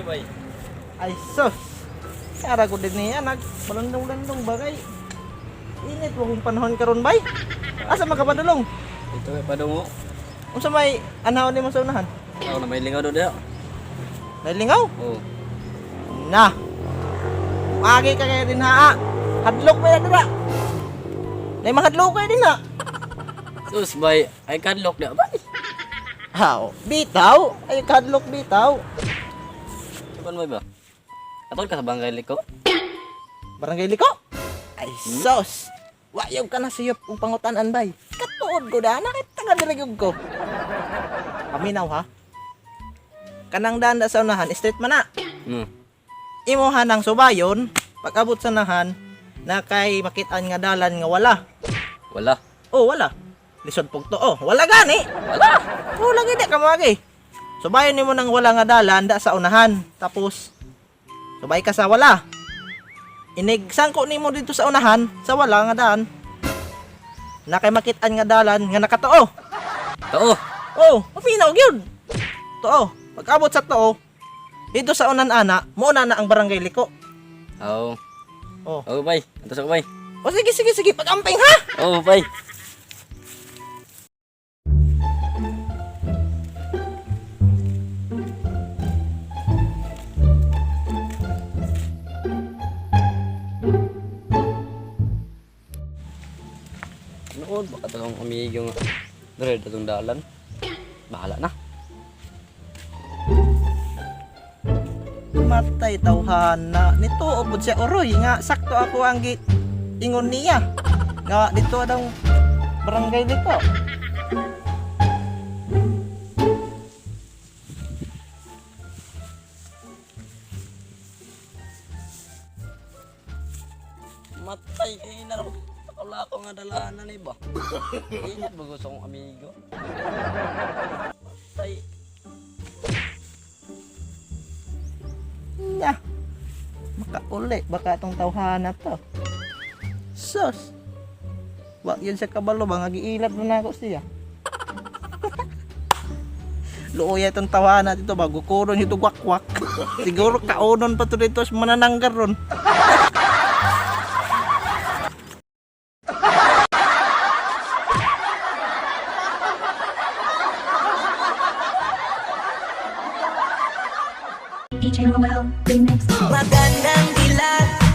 Bay. Ay sus. Ara ko din niya nag balandong-landong bagay. Init wa kong panahon karon bay. Asa makapadulong? Ito kay padungo. Unsa may anaon nimo sa unahan? Ako na may lingaw do diha. Nalingaw? Oh. Na. Agi ka kaya din ha. Hadlok pa yan dira. Nay mahadlok kayo din ha. Sus bay, ay kadlok diha bay. Haw, bitaw. Ay kadlok bitaw. Kuan bay ba? Atol ka sa barangay Liko? Barangay Liko. Ay sos. Wayog ka na siyop ug pangutan-an bay. Katuod ko da na kay taga diri gyud ko. Paminaw ha. Kanang daan da sa unahan, straight man na. Imo hanang subayon, pag-abot sa nahan, na kay makitaan nga dalan nga wala. Wala. Oh, wala. Lisod pug to. Oh, wala gani. Wala. Oh, lagi di ka moagi. Subayon nimo nang wala nga dalan da sa unahan. Tapos subay ka sa wala. Inig sangko nimo dito sa unahan sa wala nga daan. Na kay makitaan nga dalan nga nakatuo. Tao. Oh, mapinaw gyud. Tuo. Pag-abot sa tuo, dito sa unan ana, mo na ang barangay Liko. Oh. Oh. Oh bay, antos ako bay. O sige sige sige, pag-amping ha. Oh bay. Noon, baka talong amigo nga. Dre, datong dalan. Bahala na. Matay tawhana nito upod siya uroy nga sakto ako ang gi ingon niya nga dito daw barangay Liko. Matay kay na raw. Wala ko nga dalanan ni ba. Ingat ba gusto kong amigo? Matay. Nya. Makauli baka itong tawhana to. Sus. Wa yun sa kabalo ba nga giilat na nako siya. Luoya itong tawhana dito bago kuron ito wakwak. Siguro kaunon pa to dito sa manananggar ron. DJ Roel Remix. Magandang dilag.